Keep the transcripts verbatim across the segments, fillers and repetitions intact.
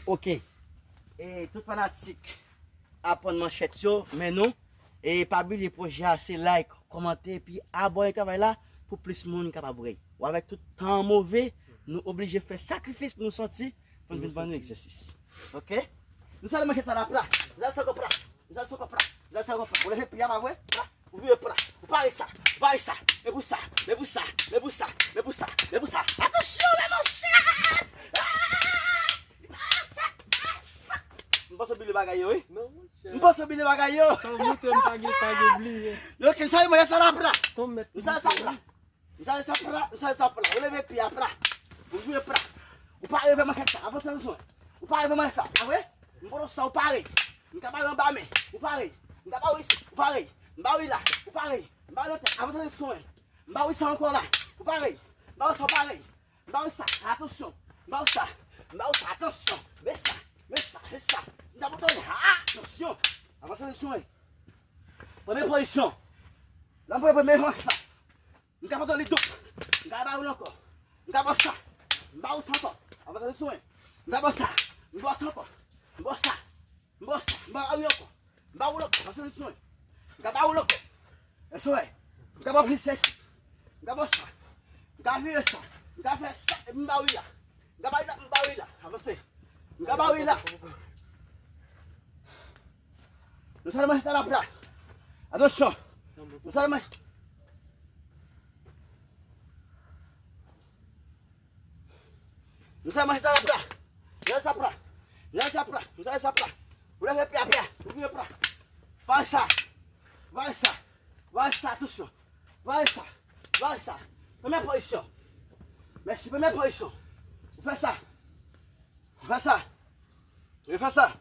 Ok. E tout fanatik Aprann Manchèt yo, men nou. E pa bliye pwojè a se like, kòmante, epi abòne travay la pou plis moun kapab wè. Ou avèk tout tan move, nou oblije fè sakrifis pou nou sòti, pou n vin ban nou egzèsis. Ok? Nou sal manchèt sa la pra. Nou sal sa pra. Nou sal sa pra. Nou sal sa pra. Ou leve pye a pa vre? Pra. Ou vire pra. Ou pare sa. Ou pare sa. Men pou sa. Men pou sa. Men pou sa. Men pou sa. Men pou sa. Atansyon, men manchèt! Ah! M panse w bliye bagay yo, wi. Non, monchè. M panse w bliye bagay yo. Sa w montre m pa gen, pa gen bliye. Yo, ki sa yo, mwen, sa la pra. Sa w mèt. M sa, sa pra. M sa, sa pra. M sa, sa pra. Ou leve pye a pra. Ou jwe pra. Ou pare avè manchèt sa. Avanse doucement. Ou pare avè manchèt sa. Pa vre? M pran sa, ou pare. M ka ba w anba men. Ou pare. M ka ba w isi. Ou pare. M ba w la. Ou pare. M ba w nan tèt. Avanse doucement. M ba w sa ankò la. Ou pare. M ba w sa, ou pare. M ba w sa, atansyon. M ba w sa. M ba w sa, atansyon. Men sa, men sa, men sa. M ta pou tande, atansyon. Avanse doucement. Premye pozisyon. La, m pran premye rang la. M ka pran li doub. M ka ba w l ankò. M ka ba w sa. M ba w sa ankò. Avanse doucement. M ka ba w sa. M ba w sa ankò. M ba w sa. M ba w sa, m ba w ankò. M ba w ankò, avanse doucement. M ka ba w ankò. Avanse. M ka ba w plis isi. M ka ba w sa. M ka vire sa. M ka fè sa, epi m ba w la. M ka ba w la, m ba w la. Avanse. M ka ba w la. Nou sal manchèt sa la pra. Atansyon. Nou sal manchèt. Nou sal manchèt sa la pra. Nou sal sa pra. Nou sal sa pra. Nou sal sa pra. Ou leve pye a pra. Ou vire pra. Pare sa. Pare sa. Pare sa, atansyon. Pare sa. Pare sa. Premye pozisyon. Mèsi, premye pozisyon. Ou fè sa. Ou fè sa. Ou fè sa.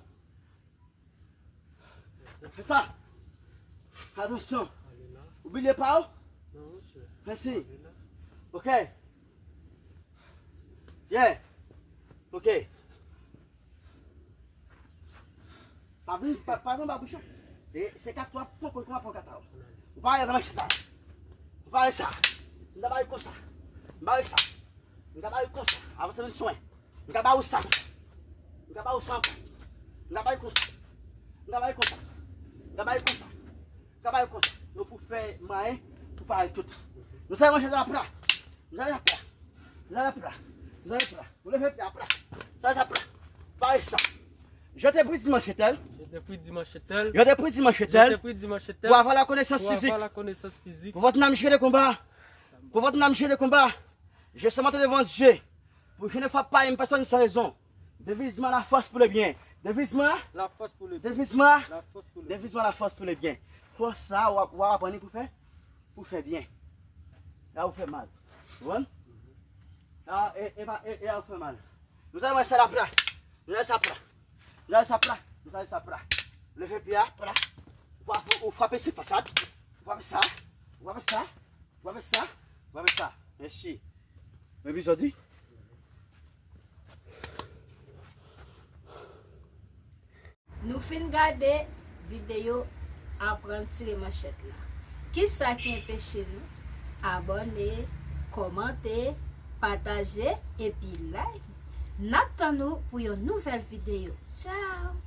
Fè sa. Atansyon. Ou bliye pa w? Mèsi. Ok. Yeah. Ok. Pa vin, pa, pa vin ba bouchon. E se kat w ap pran, pran, pran kat la. Ou pa rete nan sa. Ou pa rete sa. M ta ba w konsa. M ba w sa. M ta ba w konsa. Avanse vin swen. M ka ba ou sa. M ka ba ou sa ankò. M ka ba ou konsa. M ka ba ou konsa. M ka ba ou konsa. M ka ba ou konsa. Nou pou fè mwayen pou pare tout. Nou sa manje la pra. Nou sa la pra. Nou sa la pra. Nou sa la pra. Ou leve pye a pra. Sa sa pra. Pare sa. Je t'ai pris dimanche tel. Je t'ai pris dimanche tel. Je t'ai pris dimanche tel. Je t'ai pris dimanche tel. Pour avoir la connaissance physique. Pour avoir la connaissance physique. Pour votre âme, j'ai le combat. Pour votre âme, j'ai le combat. Je suis monté devant Dieu. Pour je ne frappe pas une personne sans raison. Deviz mwen, la force pour le bien. Deviz mwen. La force pour le bien. Deviz mwen. La force pour le bien. Deviz mwen, la force pour le bien. Fòs sa, w ap, w ap aprann li pou fè, pou fè byen. La ou fè mal. Ou konprann? La, e, e, pa, e, e la ou fè mal. Nou sa manje sa la pra. Nou sa sa pra. Nou sa sa pra. Nou sa sa pra. Leve pye a, pra. Ou frape, ou frape sou fasad. Ou frape sa. Ou frape sa. Ou frape sa. Ou frape sa. Mèsi. Men bizodi. Nou fin gade videyo aprann tire manchèt la. Kisa ki anpeche nou abòne, kòmante, pataje epi like? N ap tann ou pou yon nouvèl videyo. Tchao!